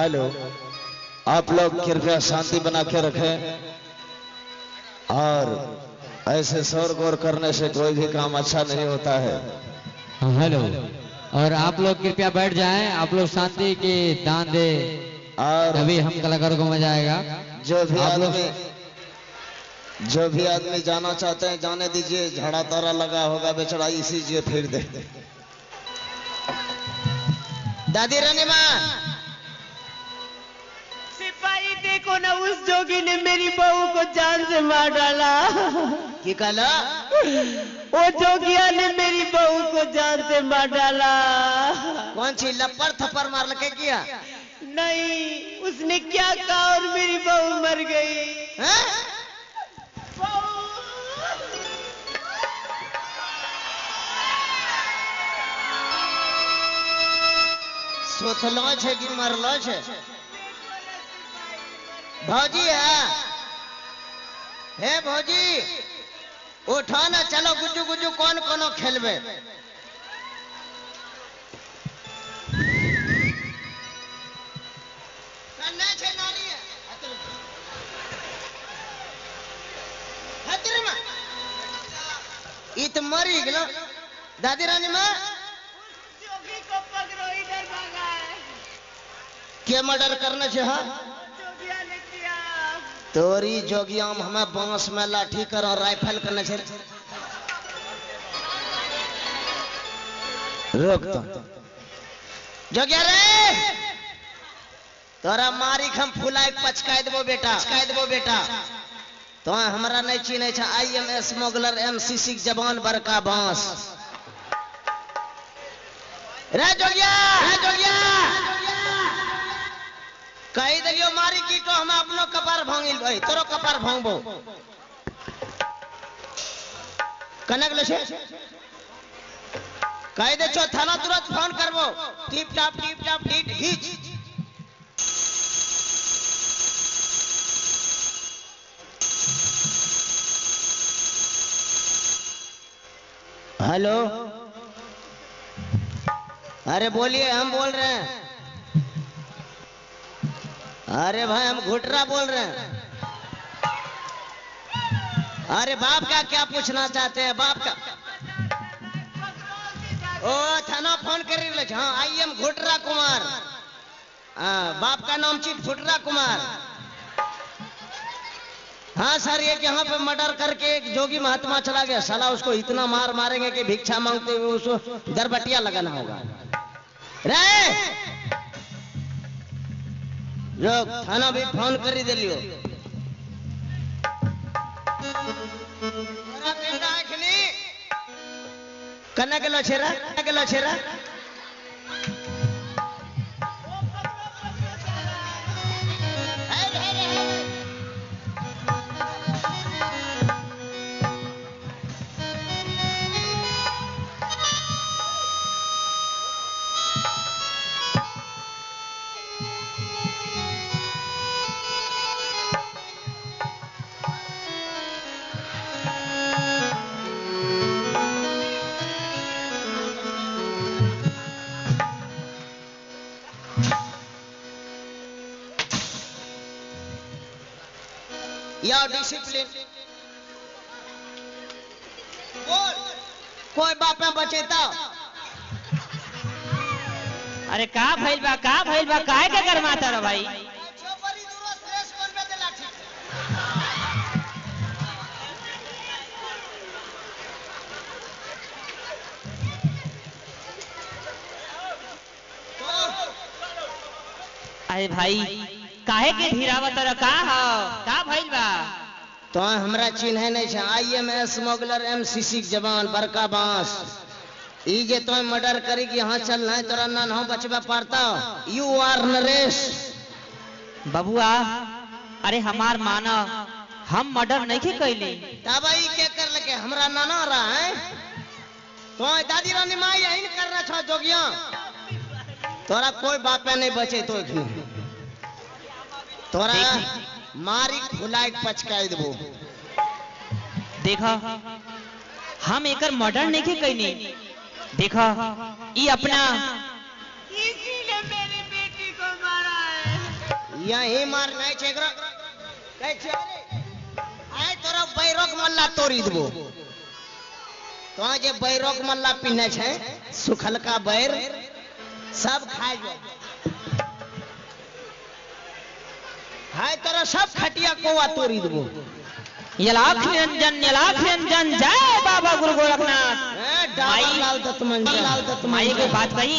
Hello, आप लोग कृपया शांति बना के रखें और ऐसे शोर गोर करने से कोई भी काम अच्छा नहीं होता है। हेलो, और आप लोग कृपया बैठ जाएं, आप लोग शांति की दान दे और तभी हम कलाकारों को मजा आएगा। जो भी आदमी जाना चाहते हैं जाने दीजिए, झाड़ा तारा लगा होगा बेचारा, इसी लिए फिर दे। दादी रानी माँ, सिपाही देखो ना, उस जोगी ने मेरी बहू को जान से मार डाला। की कहला? वो जोगिया ने मेरी बहू को जान से मार डाला। कौन सी लप्पर थप्पड़ मार लगे किया? नहीं, उसने क्या कहा और मेरी बहू मर गई। हैं? सोचलो छे कि मरलो छे? भौजी है, हे भौजी उठो ना, चलो गुज्जू गुज्जू कौन कोनो खेलबे। ई तो मरी गेलो। दादी रानी माँ, जोगी को पकड़ो, इधर भागा है। के मर्डर करने छे? हाँ, जोगिया ने किया। तोरी जोगियाम हमें बांस में लाठी कर और राइफल करने छे। रोक तो जोगिया रे, तोरा मारी हम फुलाई पचकाय देबो बेटा, पचकाय देबो बेटा। तो हमरा नहीं चिन्है छे, I am smuggler MCC जवान बड़का बांस। रे जोगिया, रे जोगिया, कही दिलियो मारी की तो हम अपनो कपार भांगिल, तोरो कपार भांगबो। कने गेलो छे? कही दे छो थाना तुरंत फोन करबो। टिप टाप टीट घीच। हेलो, अरे बोलिए, हम बोल रहे हैं। अरे भाई हम घुटरा बोल रहे हैं। अरे बाप का क्या पूछना चाहते हैं? बाप का ओ थाना फोन कर रही। हाँ, I am घुटरा कुमार। हाँ, बाप का नाम चीट फुटरा कुमार। हाँ सर, ये यहाँ पे मर्डर करके एक जोगी महात्मा चला गया। साला उसको इतना मार मारेंगे कि भिक्षा मांगते हुए उसको दरबटिया लगाना होगा। रे जो थाना भी फोन कर ही दिलियो। कन्ना गेलो छेरा, कन्ना गेलो छेरा। या डिसिप्लिन बोल, कोई बाप में बचेता। अरे का भइल बा, का भइल बा, काहे के गरमाता रो भाई? अरे भाई काहे के धीरावत रो, का हो, का भइल बा? तो हमरा चिन्ह नहीं छे, I am smuggler MCC जवान बड़का बांस। ई जे तो मर्डर करी कि यहाँ चल नहीं तोरा ना हो बचबा पड़ता। You आर नरेश बबुआ। अरे हमार माना हम मर्डर नहीं के कैली। तब ई के कर लके हमरा नाना रहा है। तो दादी रानी माई यही करना छो जोगिया, तोरा कोई बापे नहीं बचे। तो तोरा मारी फुलाई पचकाई देबो। देखा हम एकर मर्डर नहीं के कैनी। देखा ई अपना इसीलिए मेरी बेटी को मारा है। यही मार नहीं छे एकरा कहै छै अरे आइ तोरा बैरोक मल्ला तोड़ी देबो। तो जे बैरोक मल्ला पीने छै सुखलका बैर सब खाइ जाय। हाय तोरा सब खटिया कोवा तोड़ी देबो। यलाख निरंजन यलाख निरंजन जय बाबा गुरु गोरखनाथ। लाल दत्त लाल दत्त माई को बात कही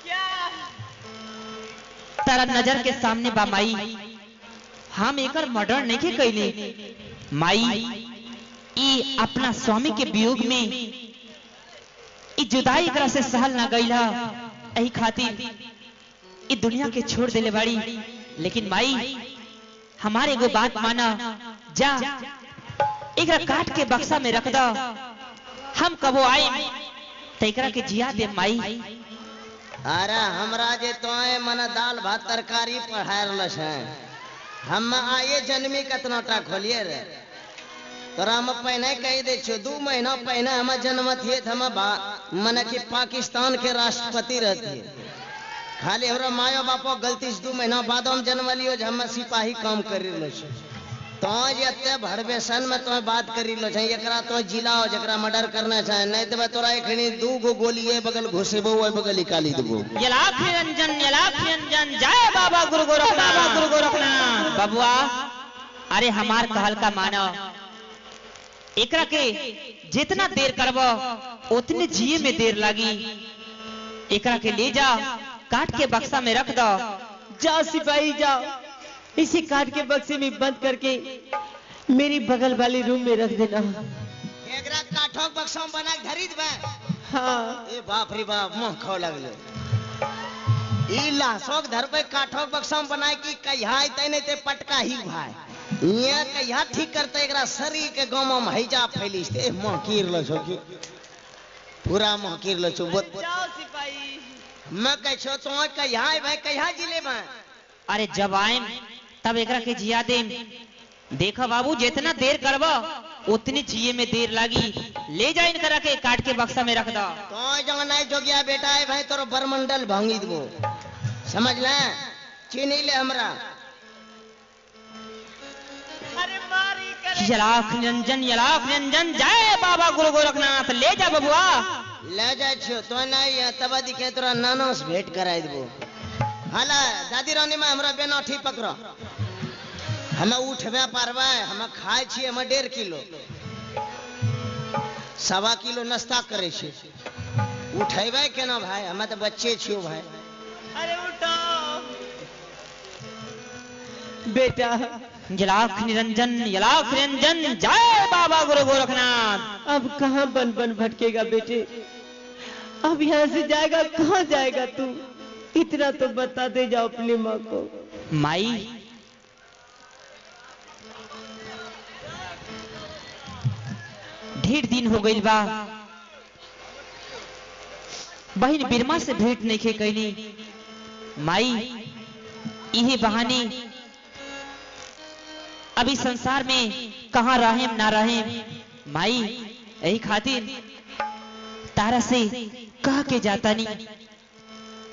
क्या तारा नजर के सामने बा माई, हम एकर मर्डर नहीं के कैली माई। ई अपना स्वामी के वियोग में ई जुदाई एकरा से सहल ना गईला, एही खातिर ई दुनिया के छोड़ देले बाड़ी। लेकिन माई हमारे एगो बात माना, जा एकरा काट के बक्सा में रख दा, हम कबो आए त एकरा के जिया दे माई। अरे हमरा जे तोए मन दाल भात तरकारी पढ़ाय रहल छै, हम आये जन्मी कतना टा खोलिए रे। तोरा हम पहिने कहि दै छियो 2 महीना पहिने हम जन्म थिए त हम मने कि पाकिस्तान के राष्ट्रपति रहतिए। खाली हमरा मायो बापो गलती से 2 महीना बाद हम जन्मलियो जे हम सिपाही काम करी रहल छी। तो जे एते भड़बेसन में तो बात करी रहल छै, एकरा तो जिलाओ जकरा मर्डर करना छै, नहीं देबे तोरा एखनी 2 गो गोली ए बगल घुसेबो ओइ बगल निकाली देबो। यलाख निरंजन यलाख निरंजन जय बाबा गुरु गोरखनाथ बाबा गुरु गोरखनाथ। बबुआ अरे हमार कहल का मानो, एकरा के जितना देर करबो उतने जिए में देर लागी। एकरा के ले जा काट के बक्सा में रख दो। जाओ सिपाही जाओ, इसी काट के बक्से में बंद करके मेरी बगल वाली रूम में रख देना। एकरा काठो बक्सा में बना के धरी देबे। हाँ। ए बाप रे बाप मुंह खो लगले। ई लाशोक धरबे काठो बक्सा में बनाए की कहिया अइतै नै ते पटका ही भाई। ये कहिया ठीक करते एकरा शरीर के गांव में हैजा फैली छै। मुंह कीर लो छो की पूरा मुंह कीर लो छो। जाओ सिपाही। मैं कहै छो तो कहिया भाई कहिया जिले में। अरे जब आएम तब एकरा के जिया देम। देखो बाबू जितना देर करबो उतनी जिए में देर लागी। ले जा इनकरा के काट के बक्सा में रख दो। तो जंग नहीं जोगिया बेटा है भाई तोरो बरमंडल भांगी देबो, समझ ले चीनी ले हमरा। अरे मारी करे। यलाख निरंजन यलाख निरंजन जय बाबा गुरु गोरखनाथ। ले जा बबुआ ले जा छियो तो नहीं तब दिखे तोरा नाना से भेंट कराई देबो। हाला दादी रानी में हमरा बेनाठी पकड़ो, हम उठबे पारबै, हम खाइ छियै हम 1.5 किलो 1.25 किलो नाश्ता करै छियै, उठेबै केना भाई, हम तऽ बच्चे छियो भाई। अरे उठाओ बेटा। यलाख निरंजन यलाख निरंजन जय बाबा गुरु गोरखनाथ। अब कहाँ बन बन भटकेगा बेटे, अब यहाँ से जाएगा कहाँ जाएगा तू, इतना तो बता दे जाओ अपनी माँ को। माई ढेर दिन हो गई बा बहन बिरमा से भेंट नहीं खे कैली। माई इहे बहाने अभी संसार में कहाँ रहेम ना रहेम। माई यही खातिर तारा से कह के जाता नहीं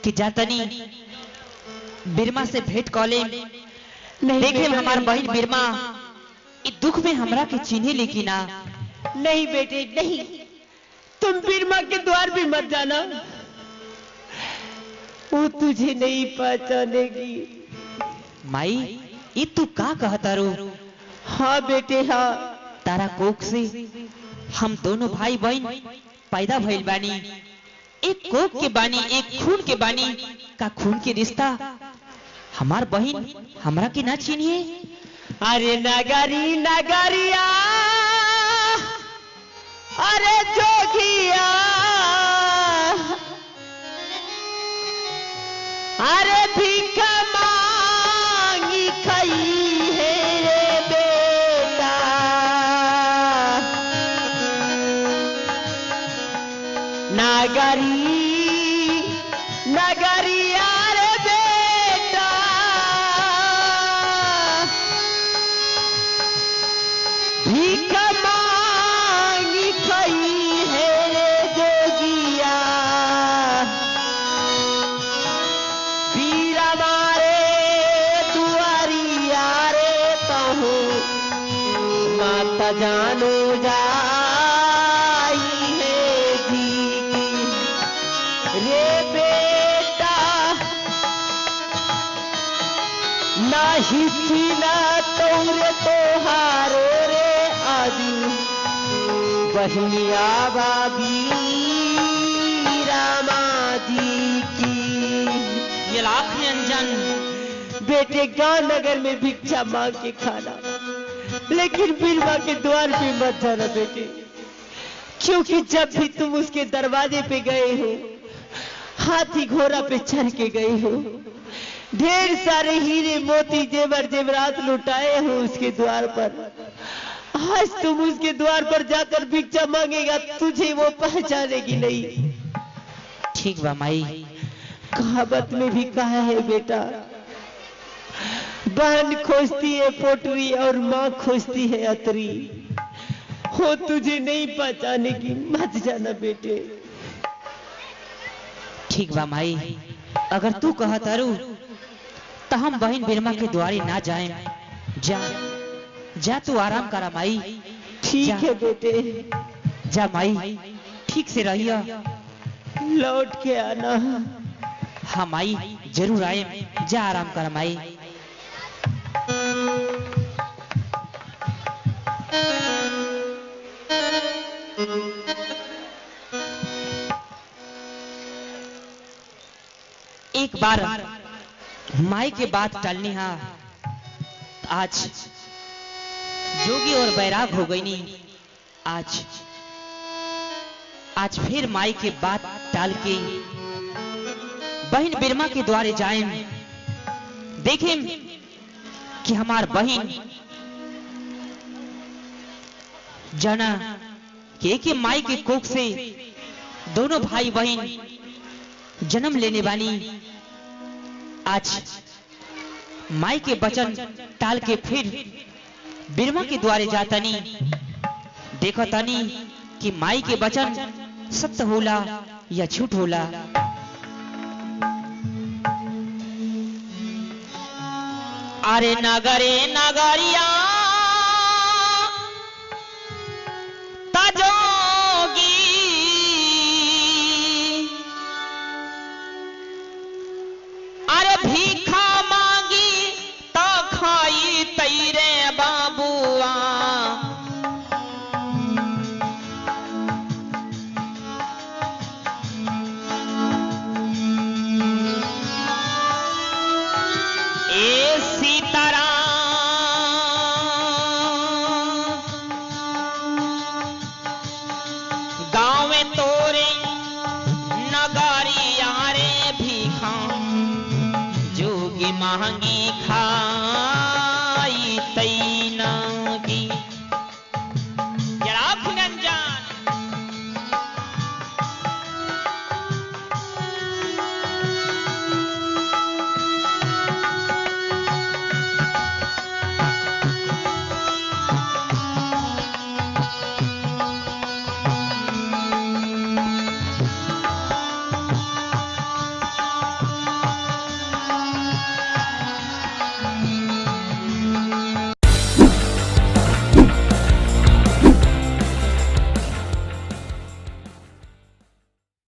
कि जाता नहीं बिरमा से भेंट कॉले। देखे हमार बहन बिरमा इ दुख में हमरा के चिन्हे लेकी ना। नहीं बेटे नहीं, तुम बिरमा के द्वार भी मत जाना, वो तुझे नहीं पहचानेगी। माई ये तू का कहता रो? हाँ बेटे हाँ। तारा कोख से हम दोनों भाई बहन पैदा भइल बानी, एक कोख के बानी एक खून के बानी, का खून के रिश्ता हमार बहन हमरा के ना चिन्हिए? अरे नगरी नगरिया अरे जोगिया अरे भीख मांगी खई है रे बेटा, नगरी नगरिया रे बेटा, भीख मांगी खई है रे जोगिया, बीरा मारे रे बेटा नाही चीना तौरे तोहारो रे आदि बहनिया बाबी रामा जी की। ये लाख निरंजन। बेटे गांव नगर में भिक्षा मांग के खाना, लेकिन बीरमा के द्वार पे मत जाना बेटे, क्योंकि जब भी तुम उसके दरवाजे पे गए हो, हाथी घोड़ा पे चढ़ के गए हो, ढेर सारे हीरे मोती जेवर जेवरात लुटाए हो उसके द्वार पर, आज तुम उसके द्वार पर जाकर भिक्षा मांगेगा, तुझे वो पहचानेगी नहीं। ठीक बा माई। कहावत में भी कहा है बेटा, बहन खोजती है पोटरी और माँ खोजती है अतरी, हो तुझे नहीं पहचानेगी, मत जाना बेटे। ठीक बा माई, अगर तू कहत अरु तो हम बहन बिरमा के द्वारे ना जाए। जा जा तू आराम करा माई। ठीक है बेटे। जा माई, ठीक से रहिया, लौट के आना। हाँ माई जरूर आए, जा आराम कर माई। एक बार माई के बात टालनी हा, आज जोगी और बैराग हो गई नी। आज आज फिर माई के बात टाल के बहन बिरमा के द्वारे जाए, देखें कि हमार बहन जाना कि एक ही माई के कोख से दोनों भाई बहन जन्म लेने वाली, आज माई के वचन टाल के फिर बिरमा के द्वारे जातनी, देखो तनी कि माई के वचन सत्य होला या झूठ होला। अरे नगरे नगरिया तजोगी, अरे भीखा मांगी तो खाई तैरे बाबुआ। ए सीताराम गाँव में तोरे नगारी यारे भीखा जोगी महंगी खा।